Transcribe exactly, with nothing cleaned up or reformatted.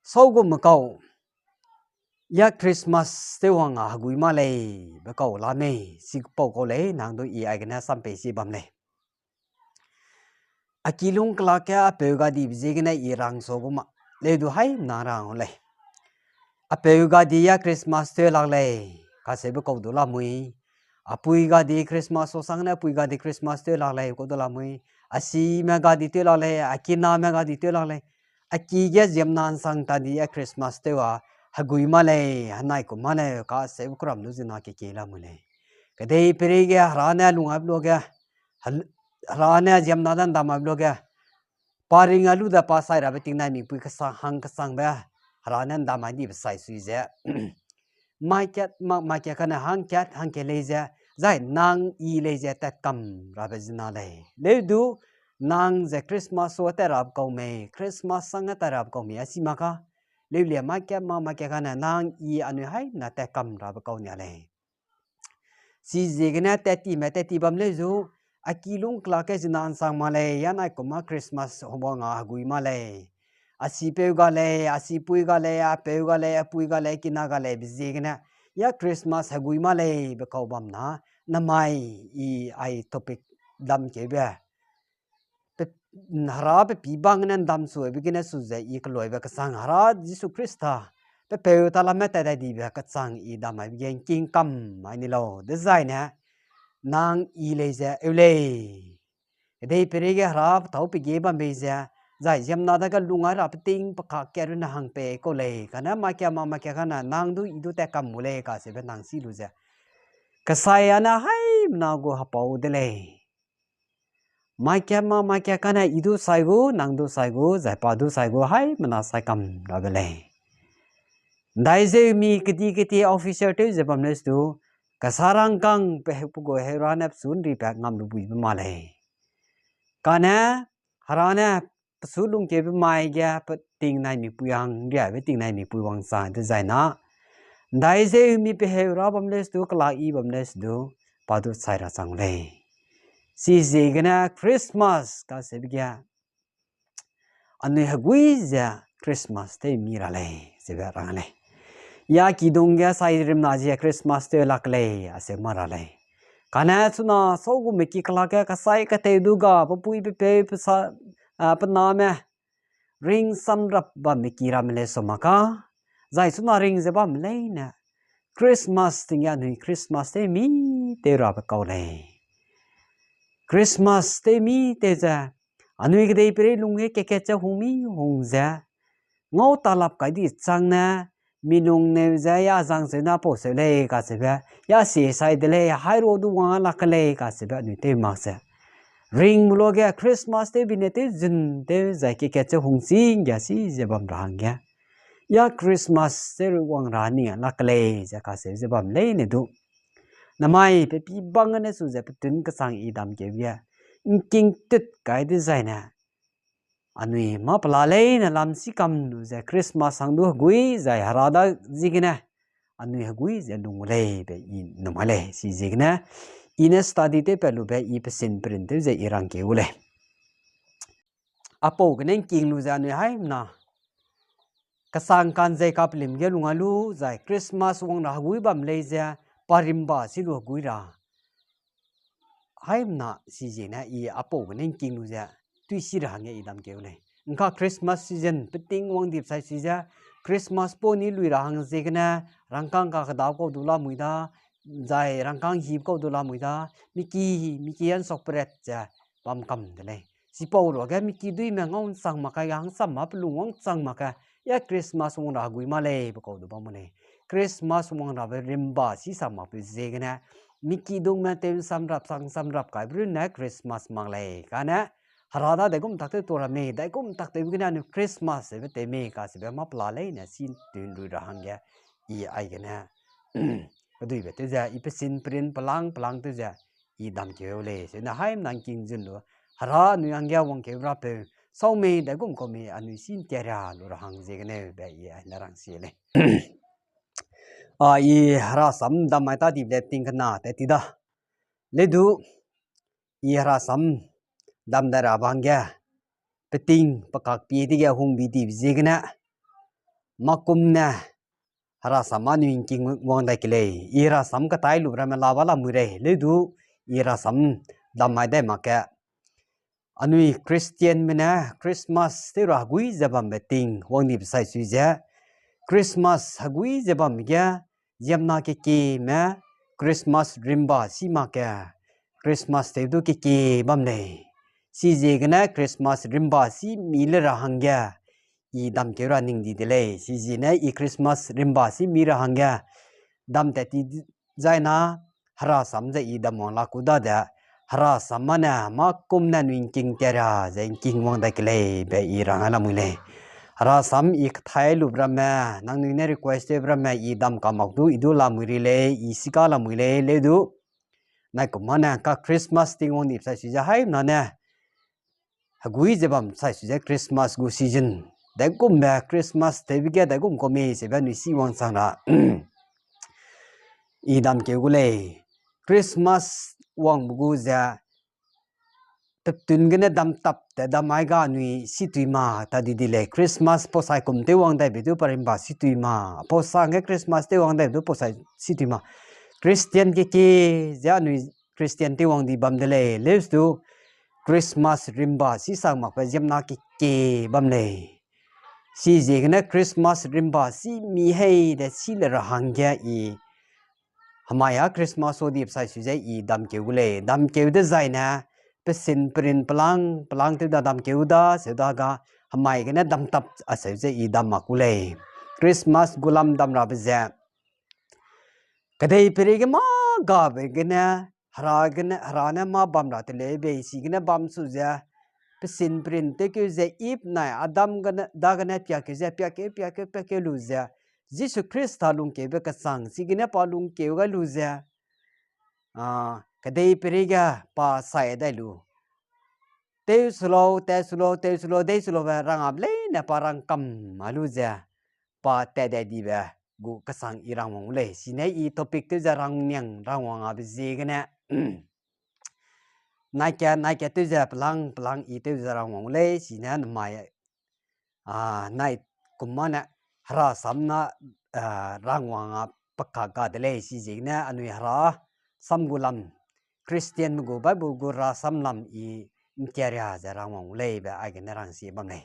Sau gume kau, ya Christmas tew wang a hegui ma lei be kau la mei, chipau kau lei, nang du i aigene sampei si bam lei. A kilung kelak ge apeu gadibe ziegene i rang sa gu ma, leu du haimena rang lei. Apeu gadi ya Christmas tew lak lei, kaseube kau du lamui. Apui gadi Christmas sa sangne apui gadi Christmas tew lak lei, kau du lamui. Asime gadi tew lak lei, akiname gadi tew lak lei. Aki ge ziemmena nsang tadi ya Christmas tew a hegui ma lei, henai ku ma lei, kaseube kuram du zina kekie lamui lei. Kedei peirei ge Hera ne lung aibe luage, Hera ne ziemmena de ndam aibe luage, pa ring a lu de pa sai rabe tingnai mipui kesang hang kesangbe, Hera ne ndam ai dibe sai sui ze mai kat ma, mai kat kane hang kat hangke lei ze, zai nang i lei ze tat kam rabe zina lei. Leu du, nang ze Christmas sa tat rabe kau mei, Christmas sang tat rabe kau mei, a si mak ka. Leu lia mai kat ma, mai kat kane nang i anui haimena tat kam rabe kau nia lei. Chiziegene tat time tat ti bam leu zu, a kilung kelak ge zina nsang ma lei, ya nai ku ma Christmas wang a hegui ma lei. A sipeu ga lei, a sipui ga lei, apeu ga lei, apui ga lei, kina ga lei, be ziegene, ya Christmas hegui ma lei be kau bam na, namai i ai topic dam keube. Pe, Hera pe pî bang gene ndam suibe gene su ze i keloibe kechang Hera Jisu Khrista, pe peu talamme tat dai dibe kechang i dam aibe ge ngking kam mai ni lau. Dezaine, nang i lei ze eu lei. Kedei peirei ge Hera petâu pe ge bam bei ze, zai ziemmena dage lung ai ra peting pekak kat runne hang pei kau lei. Kane mai kat ma mai kat kane nang du i du tat kam mu lei kaseube nang si lu ze, kesai ane haimena gu hepau de lei. Mai kat ma mai kat kane i du sai gu, nang du sai gu, zai pa du sai gu, haimena sai kam rabe lei. Ndaizeu mi kedi kedi officer tew ze bam leu stu, kesa rangkang pe heu pe gu heu ra ne pesu nri pat ngam lu buibe ma lei. Kane, Hera ne pesu lungkeube mai ge pe tingnai mipui hang riabe tingnai mipui wangchang dezai na, ndaizeu mi pe heu ra bam leu stu, kelak i bam leu stu, pa du sai ra chang lei. Chiziegene Christmas kaseube ge, anui hegui ze Christmas tew mi ra lei, zebe rang lei. Ya kidung ge sai rimna zie Christmas tew lak lei, aseu ma ra lei. Kane chuna sau gume ki kelak ge kesai keteu du ga, pe pui pe peu, pe sa, a, pe name, ring samrap bamme ki ramme lei sa mak ka, zai chuna ring ze bamme leine, Christmas ting ge anui Christmas tew mi tew rabe kau lei. Christmas tew mi tew ze, anui kedei peirei lung ge keket ze hung mi hung ze, ngau talap kai di chang ne, mi lung neu ze ya zang seu na pau seu lei kaseube, ya sie sai de lei, hairo du wang lak ke lei kaseube anui tew mak ze. Ringme luage Christmas tew bine tew zun tew zai keket ze hung chî nggia si ze bam ra hangge, ya Christmas tew wang ra ni lak ke lei ze kaseu ze bam leine du. Namai pe pî bang gene su ze petun kechang i dam keu ge, ngking tut kai dezaine, anui mâ pela leine lam si kam lu ze Christmas hang du hegui zai Hera da ziegene, anui hegui ze lung gu lei be i numai lei. Chiziegene, i ne study tewpat lube i pesin perin tew ze i rangkeu gu lei. Apau gene ngking lu ze anui haimena kesang kanzei kapelim ge lung a lu zai Christmas wang ra hegui bam lei ze, pa rimba si lu hegui ra haimena chiziegene i apau gene ngking lu ze, tui si ra hangge i dam keu lei. Ngka Christmas season peting wang dip sai si ze, Christmas pau ni lui ra hang ziegene, rangkâng kakedap kau du lamui da, zai rangkâng hip kau du lamui da, miki, miki ansok peret ze bam kam de lei. Chipau ruage miki duîme ngau nchang mak kai, hangcham ma pelung wangchang mak kai, ya Christmas wang ra hegui ma lei be kau du bam mu lei. Christmas wang rabe rimba si sa makbe ziegene, miki dungme tew nsamrap sang nsamrap kaibe runne Christmas mak lei. Kane, Hera da daigum tak tew tu ramme, daigum tak tewbe gene anui Christmas sebe tew me kaseube mâ pela leine si tun rui ra hangge, i aigene, keduibe tew ze, i pesin perin pelang pelang tew ze, i dam keu lei. Sene haimena ngking zun lu, Hera anui hangge wangkeu rapeu, sau mei daigum kau mei anui si ntia ra lu ra hang ziegeneu be i aine rang si lei. A, i Hera sam dam mai ta dibe le ting kena tat ti da. Leu du, i Hera sam dam dai rabe hangge, peting pekak pie dege hungbi dibe ziegene, mâkum ne herasam anui ’ngking wang dai ke lei. I herasam ketai lube ramme la ba lamui rei, leu du i herasam dam mai dai mak ge. Anui Christianme ne Christmas tew ra hegui ze bambe ting wang dibe sai sui ze, Christmas hegui ze bam ge, ziemmena kekieme Christmas rimba si mak ge, Christmas tew du kekie bam lei. Chiziegene Christmas rimba si mi le ra hangge, i damkeu ra ning di de lei. Chiziegene i Christmas rimba si mi ra hangge, dam tat ti zai na, herasam ze i dam wang la ku da de, herasam mâ ne mâkum ne anui ’ngking tia ra ze ’ngking wang dai ke lei be i rang lamui lei. Herasam i ketai lube ramme, nangnui ne request tewbe ramme i dam ka mak du, i du lamui ri lei, i sika lamui lei, leu du. Nai kum mâ ne ka Christmas ting wang dibe sai sui ze haimena ne hegui ze bam sai sui ze Christmas gu season, daigumbe Christmas tewbe ge daigum ku mi sebe anui si wangchang ra i damkeu gu lei. Christmas wangbe gu ze, teptun gene dam tap te dam mai ga anui situi ma ta di di lei. Christmas pau sai kum tew wang daibe du pa rimba situi ma, pau sa hangge Christmas tew wang daibe du pau sai situi ma. Christian kekie ze anui Christian tew wang di bam de lei. Leus du Christmas rimba si sak makbe ziemmena kekie bam lei. Chiziegene Christmas rimba si mi hei de si le ra hangge i hemai â Christmas o dibe sai sui ze i damkeu gu lei. Damkeu dezaine, pesin perin pelang, pelang tew da damkeu da, seu da ga, hemai gene dam tap aseu ze i dam mak gu lei. Christmas gu lam dam rabe ze, kedei peireige mâ gabe gene, hera gene, hera ne mâ bam ra teleu bei, chigene bam su ze, pesin perin tewkeu ze, Eve nai Adam gene, dagene piakeu ze, piakeu, piakeu, piakeu lu ze, Jisu Khrista lungkeube kechang, chigene pa lungkeu gai lu ze, a, kedei peireige pa sai dai lu. Tew su lau, tew su lau, tew su lau, dei su laube rang ap leine pa rangkam a lu ze, pa tat dai dibe gu kechang i rang wang gu lei. Chine i topic tew ze rangniang rang wang abe ziegene, nai ka, nai ka tew ze pelang, pelang i tew ze rang wang gu lei, chine namai, a, nai kum mâ ne herasam na, a, rang wang a pekak ga de lei, chiziegene anui hera sam gu lam, Christianme gu Bible gu herasam lam i ’ngkia ria ze rang wang gu lei be aigene rangsie bam lei.